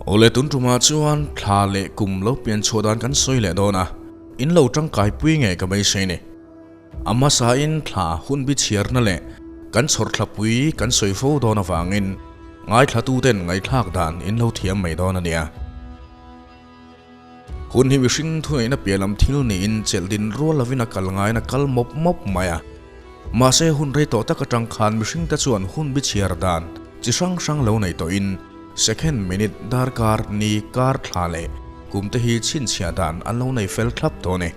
Awle tun tumah chuan thla leh kum lo pian chhuah dan kan sawi leh dawn a, in lo tangkai pui nge ka beisei ni. A hmasain thla hun bi chhiarna leh kan chhawr thlapui kan sawi fo dawn avangin ngaithlatuten ngaihthlak dan in lo thiam mai dawn a nia. Hun hi mihring thuneihna piah lam thil niin chelh din rual lovin a kal ngaiin a kal mawp mawp mai a. Mahse hun rei tawh tak atang khan mihringte chuan hun bi chhiar dan chi hrang hrang lo nei tawhin second, minute, darkar, ni, kar, thla leh kum te hi chhinchhiah dan an lo nei fel thlap tawh a ni.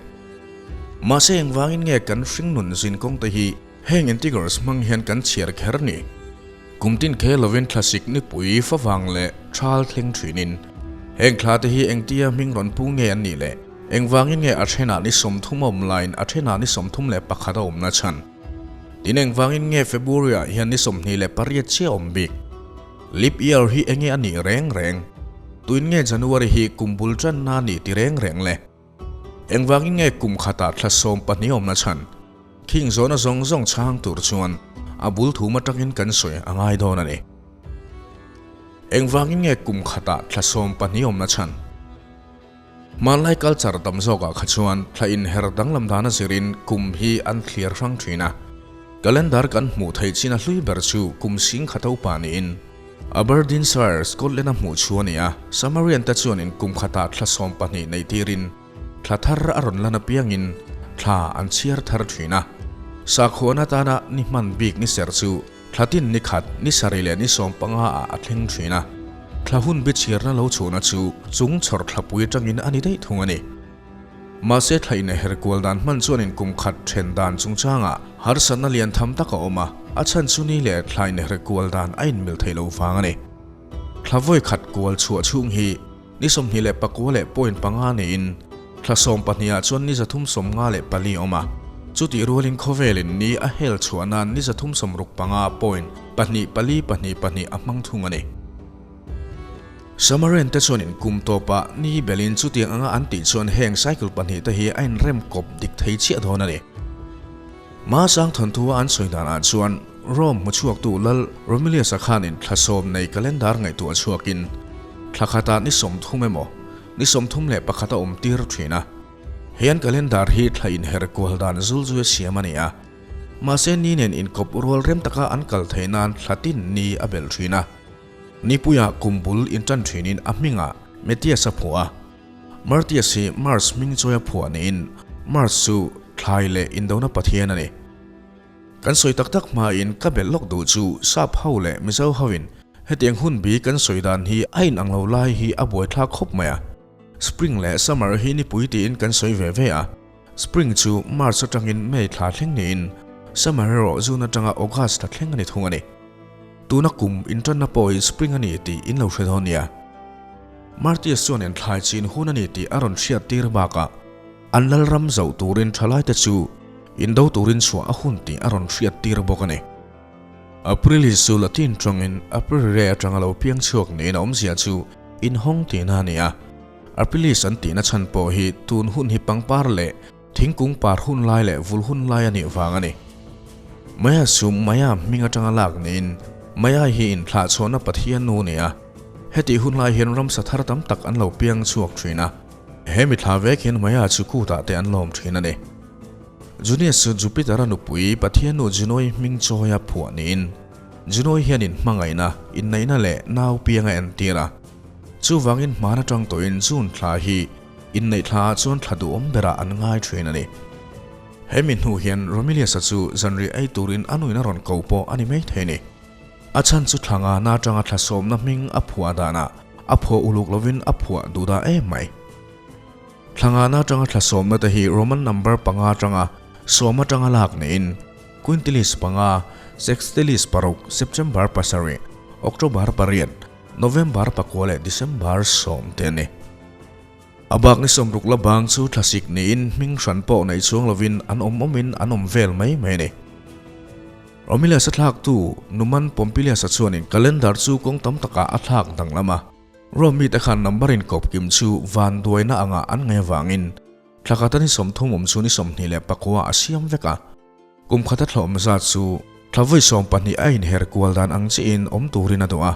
Mahse engvangin nge kan hringnun zin kawng te hi heng integers hmang hian kan chhiar kher ni? Kum tin khe lovin thlasik nipui favang leh thal thleng thinin heng thla te hi engtia hming rawn pu nge an nih le? Engvangin nge a thenah ni 30 a awm laiin a thenah ni 31 a awmna chhan? Tin engvangin nge February ah hian ni 28 chiah a awm bik? Leap year hi enge a nih reng reng? Tuin nge January hi kum bul tanna a nih ti reng reng le? Engvangin nge kum khatah thla 12 awmna chhan? Khing zawhna zawng zawng chhang tur chuan a bul thum atangin kan sawi a ngai dawn a ni. Engvangin nge kum khatah thla 12 awmna chhan? Hmanlai culture tam zawkah kha chuan thla inher danglam dana zirin kum hi an thliar hrang thin a. Calendar kan hmuh theih chin a hlui ber chu kum sing khata upa niin Aberdeenshire, Scotland-a hmuh chu a ni a. Samarian te chuanin kum khatah thla 12 nei tirin thla thar a rawn lan apiangin thla an chhiar thar thin a. Sakhuan atana ni hman bik ni ser chu thla tin ni khat, ni sarih leh ni 15 ah a thleng thin a. Thla hun bi chhiarna lo chhuahna chu chung chhawr thlapui atangin a ni daih thung a ni. Mahse thla in a her kual dan hman chuanin kum khat then dan chungchangah harsatna lian tham tak a awm a, a chhan chu ni leh thla in her kual dan a inmil theih loh vang a ni. Thla vawi khat kual chhuah chhung hi ni 29 leh point panga niin thla 12 ah chuan ni 354 a awm a, chutih rualin khawvelin ni a hel chhuah nan ni 365 point pahnih pali pahnih pahnih a hmang thung a ni. Samarian te chuanin kum tawpah ni belin chutiang anga an tih chuan heng cycle pahnih te hi a inrem kawp dik thei chiah dawn a ni. Mahsang thawnthua an sawi danah chuan Rome hmuchhuaktu Lal Romulus-a khanin thla 10 nei calendar ngaihtuah chhuakin thla khatah ni 30 emaw ni 31 a awm tir thin a. He an calendar hi thla inher kual dan zulzui a siam a ni a. Mahse ni nen inkawp rual rem taka an kal theih nan thla tin ni a belh thin a. Nipuia kum bul intan thinin a hmingah Metias a phuah a. Martias hi Mars hming chawi a phuah niin Mars chu thlai leh indona pathian a ni. Kan sawi tak tak hmain ka belh lawk duh chu Sap ho leh Mizo hoin hetiang hun bi kan sawi dan hi a inang lo lai hi a buaithlak khawp mai a. Spring leh Summer hi nipui tiin kan sawi ve ve a. Spring chu March atangin May thla thleng niin Summer erawh June atanga August thla thleng a ni thung a ni. Tuna kum intanna pawh hi Spring a ni tih in lo hre dawn nia. Martius chuan inthlai chin hun a ni tih a rawn hriat tir bakah an lalram zoh turin thalaite chu indo turin chhuah a hun tih a rawn hriat tir bawk a ni. Aprilis chu Latin tawngin Aprilire atanga lo piang chhuak niin a awmzia chu inhawng tihna a ni a. Aprilis an tihna chhan pawh hi tun hun hi pangpar leh thingkung par hun lai leh vul hun lai a nih vang a ni. Maya chu Maya hming atanga lak niin Maya hi inthlah chhuahna Pathian nu a ni a. Hetih hun lai hian ramsa thar tam tak an lo piang chhuak thin a. He mithla vek hian Maya chu kutah te an lawm thin a ni. Junius chu Jupiter-a nupui Pathian nu Junoi hming chawia phuah niin Junoi hian inhmangaihna, inneihna leh nau piang a entir a. Chuvangin hman atang tawhin June thla hi inneih thlaah chuan thla duhawm berah an ngai thin a ni. Hemi hnu hian Romilius-a chu zanriah ei turin a nuin a rawn ko pawh a ni mai thei a ni. A chhan chu thla ngana atanga thla sawmna hming a phuah danah a phuah uluk lovin a phuah duh dah em mai. Thla ngana atanga thla sawmna te hi Roman number panga atanga sawm atanga lak niin Quintilis panga, Sextilis paruk, September pasarih, October pariat, November pakua leh December 10 te a ni. A bak ni 60 la bang chu thlasik niin hming hran pawh nei chuang lovin an awm awmin an awm vel mai mai a ni. Romulus a thlaktu Numan Pompilius-a chuanin calendar chu kawng tam takah a thlak danglam a. Rome mite khan number inkawp kim chu van duaina angah an ngaih avangin thla khata ni 30 awm chu ni 29 a siam vek a. Kum khata thlawhma zat chu thla vawi 12 a inher kual dan ang chiin awm turin a duh a.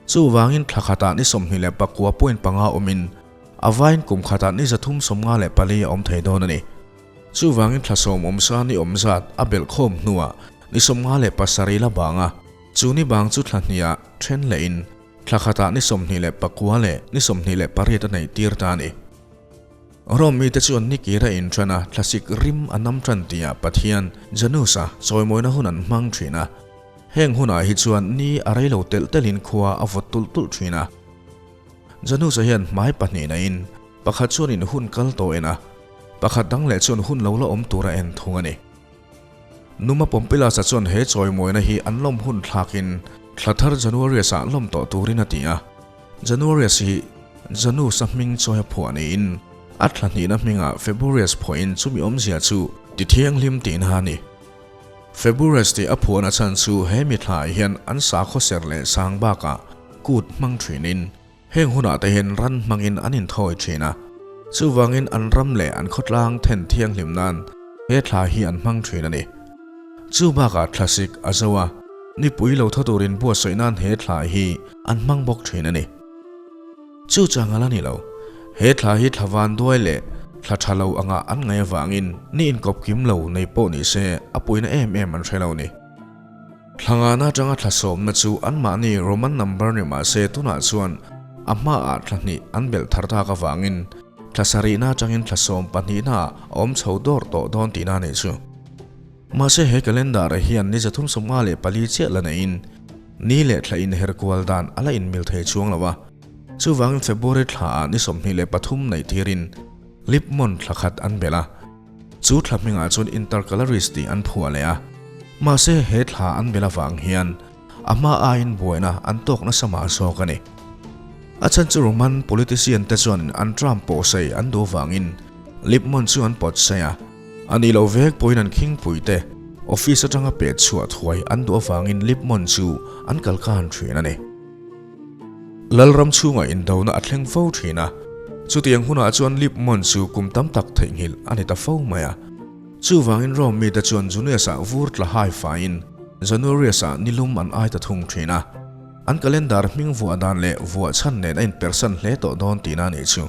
Chuvangin thla khatah ni 29 point panga awmin a vaiin kum khatah ni 354 a awm thei dawn a ni. Chuvangin thla sawm awm sa ni awm zat a belh khawm hnuah ni 57 la bang a, chu ni bang chu thla hniah then lehin thla khatah ni 29 leh ni 28 a neih tir ta a ni. Rome mite chuan ni kir a inṭan a, thlasik rim a nam ṭan tihah Pathian, Janus-a, chawimawina hun an hmang ṭhin a. Heng hunah hi chuan ni a rei lo telh telhin khua a vawt tulh tulh ṭhin a. Janus-a hian hmai pahnih naiin pakhat chuanin hun kal tawh en a, pakhat dang leh chuan hun lo la awm tur a en thung a ni. Numa Pompilus-a chuan he chawimawina hi an lawm hun thlakin thla thar Januarius-ah lawm tawh turin a ti a. Januarius hi Janus-a hming chawi a phuah niin a thla hnihna hmingah Februarius phuahin chumi awmzia chu ti thianghlim tihna a ni. Februarius tih a phuahna chhan chu he mi thlaah hian an sakhaw ser leh sang bakah kut hmang thinin Heng hunah te hian ran hmangin an inthawi thin a, chuvangin an ram leh an khawtlang then thianghlim nan he thla hi an hmang thin a ni. Chu bakah thlasik a zo a, nipui lo thaw turin buatsaih nan he thla hi an hmang bawk thin a ni. Chu chang a la ni lo, he thla hi thla van duai leh thla tha lo anga an ngaih avangin ni inkawp kim lo nei pawh ni se a puina em em an hre lo ni. Thla ngana atanga thla sawmna chu anmahni Roman number ni mah se tunah chuan a hmaah thla hnih an belh thar tak avangin thla sarihna atangin thla sawm pahnihna a awm chho dawr tawh dawn tihna a nih chu. Mahse he calendar hian ni 354 chiah la neiin ni leh thla inher kual dan a la inmil thei chuang lo a, chuvangin February thlaah ni 23 neih tirin Lip month thla khat an belh a. Chu thla hmingah chuan Intercalaris tih an phuah leh a, mahse he thla an bel avang hian a hma aiin buaina an tawk nasa mah zawk a ni. A chhan chu Roman politician te chuan an tram pawh sei an duh vangin Lipmon chu an pawt sei a, a nih loh vek pawhin an khingpui te office atanga peh chhuah thuai an duh avangin Lipmon chu an kalkan thin a ni. Lalram chhungah indona a thleng fo thin a, chutiang hunah chuan Lipmon chu kum tam tak theihnghilh a ni ta fo mai a. Chuvangin Rome mite chuan Junius-ah vur tla hai faiin Januarius-ah nilum an ai ta thung thin a. An calendar hming vuah dan leh vuah chhan nen a inpersan hle tawh dawn tihna a nih chu.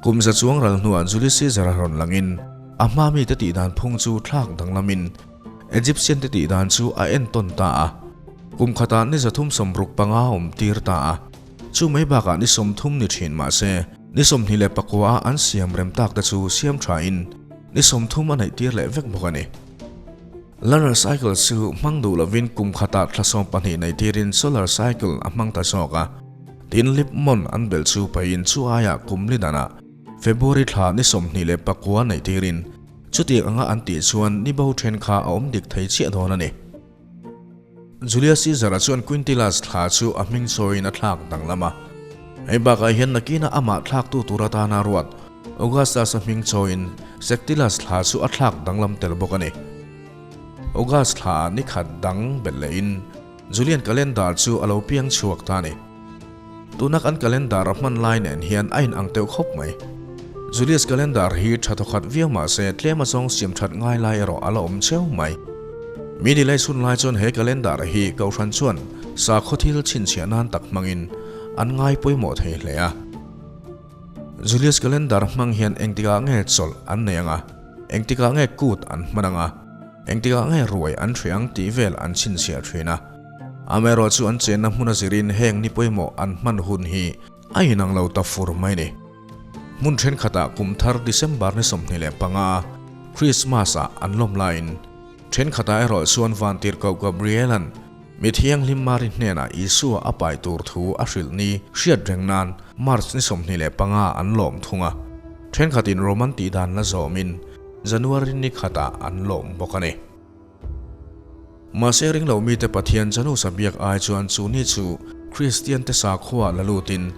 Kum za chuang ral hnuah Julius Caesar-a rawn langin a hma mite tihdan phung chu thlak danglamin Egyptian te tih dan chu a entawn ta a, kum khatah ni 365 awm tir ta a, chu mai bakah ni 30 ni thin mah se, ni 29 a an siam rem tak te chu siam thain ni 30 a neih tir leh vek bawk a ni. Lunar cycle chu hmang duh lovin kum khatah thla 12 neih tirin solar cycle a hmang ta zawk a, tin lip mon an belh chu pahin chu aiah kum li danah February thla ni 29 neih tirin Chutiang anga an tih chuan ni bo then kha a awm dik thei chiah dawn a ni. Julius Caesar-a chuan Quintilas thla chu a hming chawiin a thlak danglam a. Hei bakah hian nakina amah thlaktu tur atana ruat Augustus-a hming chawiin Sextilas thla chu a thlak danglam tel bawk a ni. August thlaah ni khat dang belh lehin Julian calendar chu a lo piang chhuak ta a ni. Tuna kan calendar a hman lai nen hian a inang teuh khawp mai. Julius calendar hi tha thawkhat viau mah se tlem azawng siam that ngai lai erawh a la awm cheu mai. Mi ni lei chhun lai chuan he calendar hi Kohhran chuan sakhaw thil chhinchhiah nan tak hmangin an ngai pawimawh thei hle a. Julius calendar hmang hian engtikah nge chawlh an nei ang a, engtikah nge kut an hman ang a, engtikah nge ruai an hre ang tih vel an chhinchhiah thin a. Amaherawh chu an chenna hmun a zirin heng ni pawimawh an hman hun hi a inang lo ta fur mai ni. Hmun thenkhatah kum thar December ni 25, Christmas ah an lawm laiin thenkhatah erawh chuan Vantirhkoh Gabriel-a'n mi thianghlim Mari hnenah Isua a pai tur thu a hrilh ni hriat reng nan March ni 25 an lawm thung a, thenkhatin Roman tihdan la zawmin January ni khatah an lawm bawk a ni. Mahse ringlo mite Pathian Janusa biak ai chuan chu ni chu Kristian te sakhua la lutin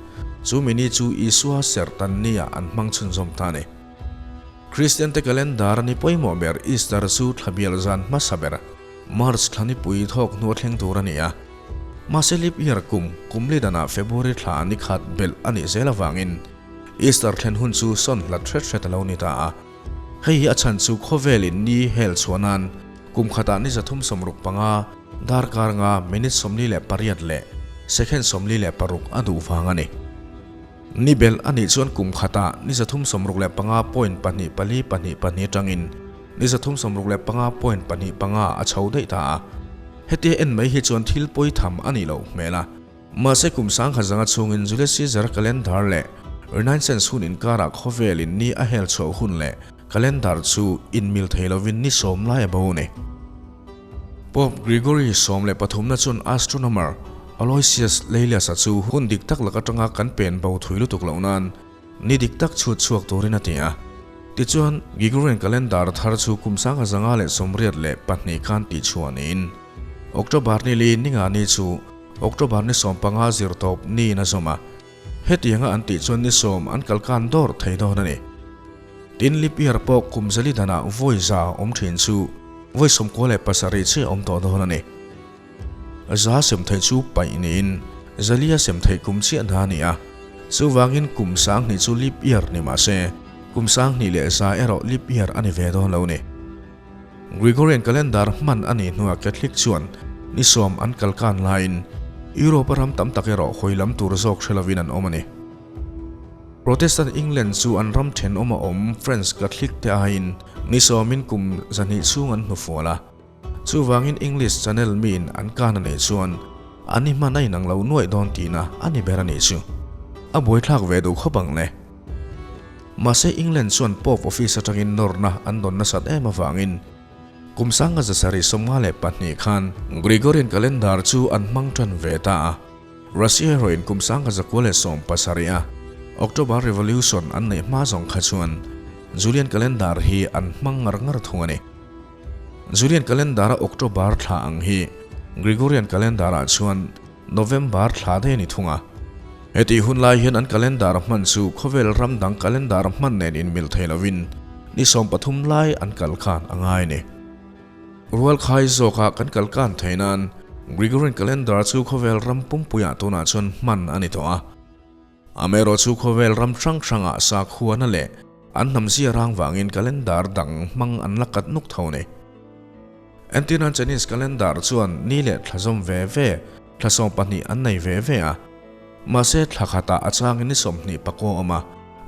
chu mi ni chu Isua serh tan nia an hmang chhunzawm ta a ni. Kristian te calendar ni pawimawh ber Easter chu thla bial zan hmasa ber March thla nipui thawk hnu a thleng tur a ni a. Mahse leap year kum kum li danah February thla ni khat belh a nih zel avangin Easter thlen hun chu sawn hlat hret hret a lo ni ta a. Hei hi a chhan chu khawvelin ni hel chhuah nan kum khatah ni 365 darkar nga minute 48 leh Second 46 a duh vang a ni. Ni belh a nih chuan kum khatah ni 365 point pahnih pali pahnih pahnih atangin ni 365.25 a chho daih ta a. Hetia en mai hi chuan thil pawi tham a nih loh hmel a. Mahse kum sangkhat zanga chhungin Julius Caesar calendar leh Renaissance hun inkarah khawvelin ni a hel chhuah hun leh calendar chu inmil thei lovin ni sawm lai a bo a ni. Pope Gregory 13 na chuan astronomer Aloysius Laelius-a chu hun dik tak lak atanga kan pen bo thui lutuk loh nan ni dik tak chhut chhuak turin a ti a. Tichuan, Gregorian calendar thar chu kum 1982 khan tihchhuah niin October ni li ninga ni chu October ni 15 zirtawp niin a zawm a. Hetianga an tih chuan ni sawm an kalkan dawr thei dawn a ni. Tin, leap year pawh kum zali danah vawi za awm thin chu vawi 97 chiah awm tawh dawn a ni. Za sem theih chu paih niin zalia sem theih kum chiah hna a ni a. Chuvangin kum 2000 chu leap year ni mah se, kum 2100 erawh leap year a ni ve dawn lo a ni. Gregorian calendar hman a nih hnuah Catholic chuan ni sawm an kalkan laiin Europe-a ram tam tak erawh hawi lam tur zawk hre lovin an awm a ni. Protestant England chu an ram thenawm a awm French Catholic te aiin ni sawmin kum 200 chhung an hnufual a. Chuvangin English Channel miin an kan a neih chuan an i hman a inang lo nuaih dawn tihna a ni ber a nih chu. A buaithlak ve duh khawp ang le. Mahse England chuan Pope office atangin nawrna an dawn nasat em avangin kum 1752 khan Gregorian calendar chu an hmang tan ve ta a. Russia erawhin kum 1917 a October Revolution an neih hma zawng kha chuan Julian calendar hi an hmang ngar ngar thung a ni. Julian calendar a October thla ang hi Gregorian calendar ah chuan November thla daih a ni thung a. Hetih hun lai hian an calendar hman chu khawvel ram dang calendar hman nen inmil thei lovin ni 13 lai an kal khan a ngai a ni. Rual khai zawkah kan kal kan thei nan Gregorian calendar chu khawvel ram pumpuiah tunah chuan hman a ni tawh a. Amaherawh chu khawvel ram hrang hrangah sakhuana leh an hnam zia rang vangin calendar dang hmang an la kat nuk tho a ni. Entirnan Chinese calendar chuan ni leh thla zawm ve ve, thla 12 an nei ve ve a. Mahse thla khatah a changin ni 20 pakaw a awm a,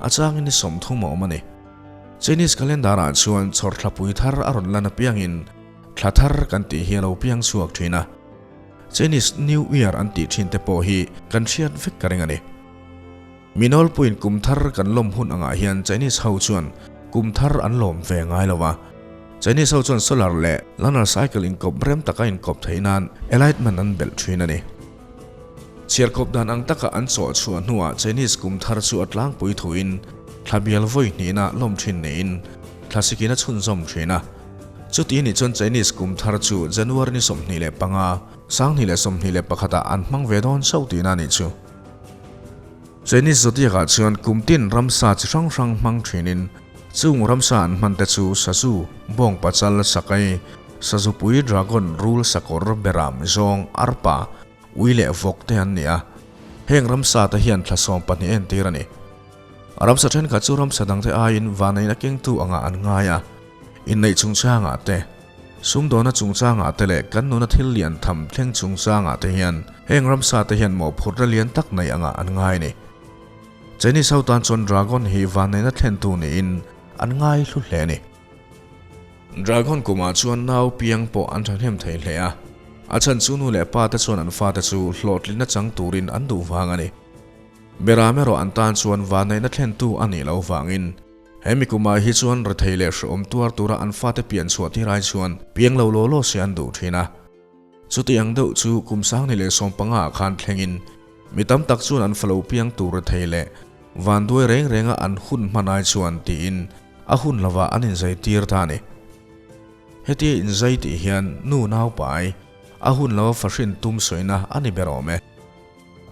a changin ni 30 a awm a ni. Chinese calendar ah chuan chhawr thlapui thar a rawn lan apiangin thla thar kan tih hi a lo piang chhuak thin a. Chinese New Year an tih thin te pawh hi kan hriat vek ka ring a ni. Minawlpuiin kum thar kan lawm hun angah hian Chinese ho chuan kum thar an lawm ve ngai lo a. Chinese ho chuan solar leh lunar cycle inkawp rem taka inkawp theih nan alignment an belh thin a ni. Chhiarkawp dan ang taka an chawh chhuah hnuah Chinese kum thar chu a tlangpui thuin thla bial vawi hnihna lawm thin niin thla sikin a chhunzawm thin a. Chuti nih chuan Chinese kum thar chu January ni 25, 2021 ah an hmang ve dawn chauh tihna a nih chu. Chinese zodiac ah chuan kum tin ramsa chi hrang hrang hmang thinin chung ramsa an hman te chu sazu, bawng pachal, sakai, sazupui, dragon, rul, sakawr, beram, zawng, arpa, ui leh vawk te an ni a. Heng ramsa te hian thla 12 entir a ni. Ramsa thenkhat chu ramsa dangte aiin vanaina kengtu angah an ngai a. Inneih chungchangah te, sumdawna chungchangah te leh kan nuna thil lian tham thleng chungchangah te hian heng ramsa te hian mawhphurhna lian tak nei angah an ngai a ni. Chinese ho tan chuan dragon hi vanneihna thlentu niin an ngai hlu hle a ni. Dragon kumah chuan nau piang pawh an thahnem thei hle a, a chhan chu nu leh pa te chuan an fate chu hlawhtlinna chang turin an duh vang a ni. Beram erawh an tan chuan vanneihna thlentu a nih loh vangin Hemi kumah hi chuan rethei leh hrehawm tuar tura an fate pian chhuah tir ai chuan piang lo law law se an duh thin a. Chuti ang deuh chu kum 2015 ah khan thlengin mi tam tak chuan an falo piang tur rethei leh vanduai reng renga an hun hman ai chuan tiin a hun lovah an inzai tir ta a ni. Hetia inzai tih hian nu naupai a hun lova fahrin tum sawina a ni ber awm e.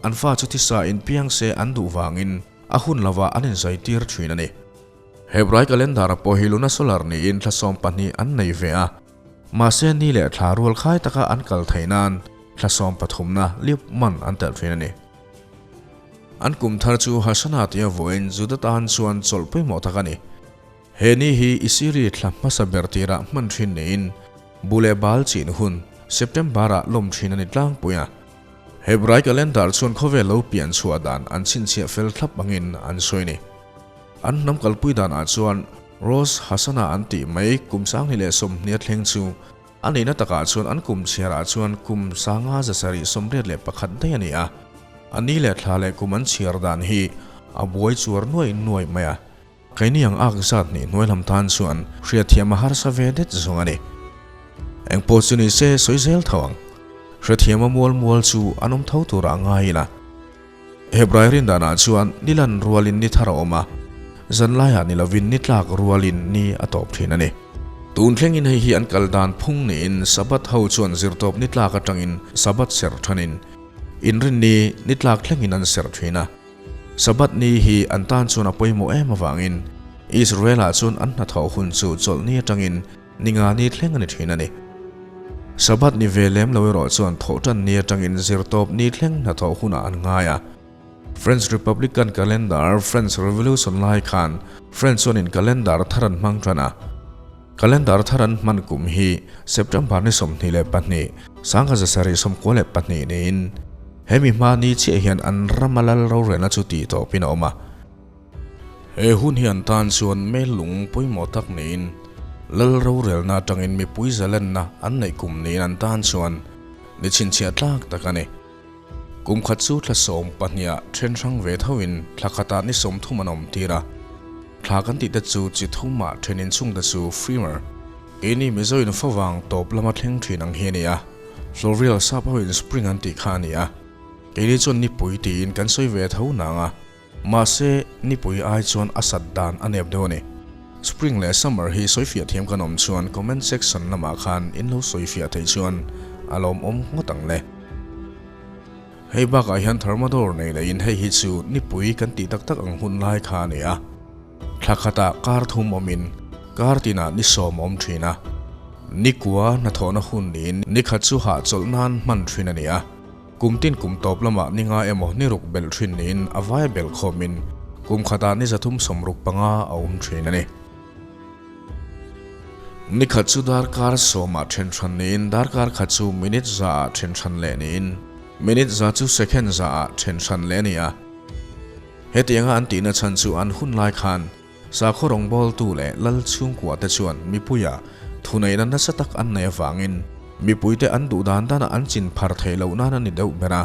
An fa chu thisa in piang se an duh vangin A hun lovah an inzaitir thin a ni. Hebrai calendar pawh hi luna solar niin thla 12 an nei ve a, mahse ni leh thla rual khai taka an kal theih nan thla 13na lip man an telh thin a ni. An kum thar chu Hashanah tia vawiin Juda tan chuan chawlh pawimawh tak a ni. He ni hi Isiri thla hmasa ber tirah hman thin niin bu leh bal chin hun September-ah lawm thin a ni tlangpui a. Hebrai calendar chuan khawvel lo pian chhuah dan an chhinchhiah fel thlap angin an sawi ni. An hnam kalpui danah chuan Rosh Hashanah an tih mai kum 2020 a thleng chu a nihna takah chuan an kum chhiarah chuan kum 5181 daih a ni a. A ni leh thla leh kum an chhiar dan hi a buai chuar nuai nuai mai a. Keini ang ak zat hnih hnuai lam tan chuan hriatthiam a harsa ve det zawng a ni. Engpawh chu ni se sawi zel tho ang. Hriatthiam a mual mual chu an awm tho turah a ngai ila. Hebrai rin danah chuan ni lan rualin ni thar a awm a, zan laiah ni lovin ni tlak rualin ni a tawp thin a ni. Tun thlengin hei hi an kal dan phung niin Sabbath ho chuan zirtawp ni tlak atangin Sabbath serh thanin inrinni ni tlak thlengin an serh thin a. Sabbath ni hi an tan chuan a pawimawh em avangin Israel-ah chuan an hnathawh hun chu chawlhni atangin ni nga ni thleng a ni thin a ni. Sabbath ni ve lem lo erawh chuan thawhtan ni atangin zirtawp ni thleng hnathawh hunah an ngai a. French Republican Calendar, French Revolution lai khan French chuanin calendar thar an hmang tan a. Calendar thar an hman kum hi September ni 22, 1792 niin hemi hma ni chiah hian an rama lal rorelna chu tih tawpin a awm a. He hun hi an tan chuan mel lung pawimawh tak niin lal rorelna atangin mipui zalenna an neih kum niin an tan chuan ni chhinchhiah tlak tak a ni. Kum khat chu thla 12 ah then hrang ve thoin thla khatah ni 30 an awm tir a. Thla kan tih te chu chi thumah then inchhung te chu Frimer, keini Mizo in favang tawp lama thleng thin ang hi a ni a, Florial sap ho in Spring an tih kha a ni a. Keini chuan nipui tiin kan sawi ve tho nang a. Mahse, nipui ai chuan a sat dan a nep deuh a ni. Spring leh summer hi sawifiah thiam kan awm chuan comment section lamah khan in lo sawifiah theih chuan a lawmawm ngawt ang le. Hei bakah hian thermodor nei leh in hei hi chu nipui kan tih tak tak ang hun lai kha a ni a. Thla khatah kar thum awmin kar tinah ni sawm awm thin a. Nikua hnathawhna hun niin ni khat chu hahchawlh nan hman thin a ni a. Kum tin kum tawp lamah ni nga emaw ni ruk belh thin niin a vaia belh khawmin kum khatah ni 365 a awm thin a ni. Ni khat chu darkar sawmah then hran niin darkar khat chu minute zaah then hran leh niin minute za chu second zaah then hran leh a ni a. Hetianga an tihna chhan chu an hun lai khan Sakhaw rawngbawltu leh lal chhungkua te chuan mipuia thuneihna nasa tak an nei avangin mipuite an duh dan danah an chin phar theih loh nan a ni deuh ber a.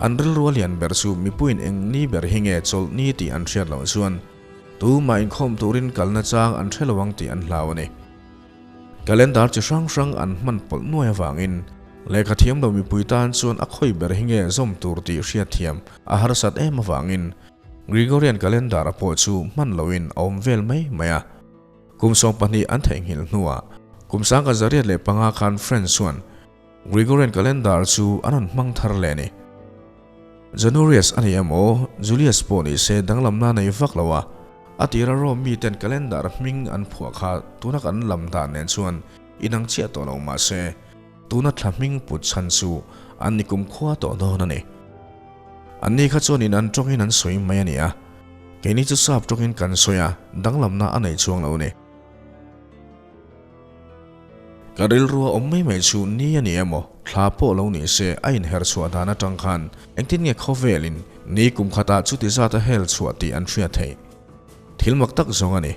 An rilru a lian ber chu mipuiin eng ni ber hi nge chawlh ni tih an hriat loh chuan tumah inkhawm turin kalna chang an hre lo ang tih an hlau a ni. Calendar chi hrang hrang an hman pawlh nuai avangin lehkha thiam lo mipui tan chuan a khawi ber hi nge zawm tur tih hriatthiam a harsat em avangin Gregorian calendar a pawh chu hman loin a awm vel mai mai a. Kum 12 an theihnghilh hnuah kum 1905 khan French chuan Gregorian calendar chu an rawn hmang thar leh a ni. Januarius a ni emaw, Julius pawh ni se danglamna nei vak lo a, a tira Rome miten calendar hming an phuah kha tuna kan lam dan nen chuan inang chiah tawh lo mah se, tuna thla hming put chhan chu an ni kumkhua tawh dawn a ni. Anni kha chuanin an tawngin an sawi mai a ni a, keini chu sap tawngin kan sawi a, danglamna a nei chuang lo a ni. Ka rilrua awm mai mai chu ni a ni emaw, thla pawh lo ni se a inher chhuah dan atang khan engtin nge khawvelin ni kum khatah chuti zat a hel chhuah tih an hriat theih. Thil mak tak zawng a ni.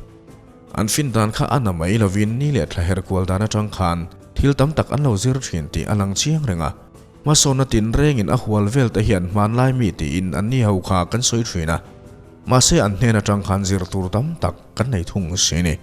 An fin dan kha a na mai lovin ni leh thla her kual dan atang khan thil tam tak an lo zir thin tih a lang chiang reng a. Hmasawnna tinrengin a hual vel te hian hmanlai mi tiin an ni ho kha kan sawi thin a, mahse an hnen atang khan zir tur tam tak kan nei thung si a ni.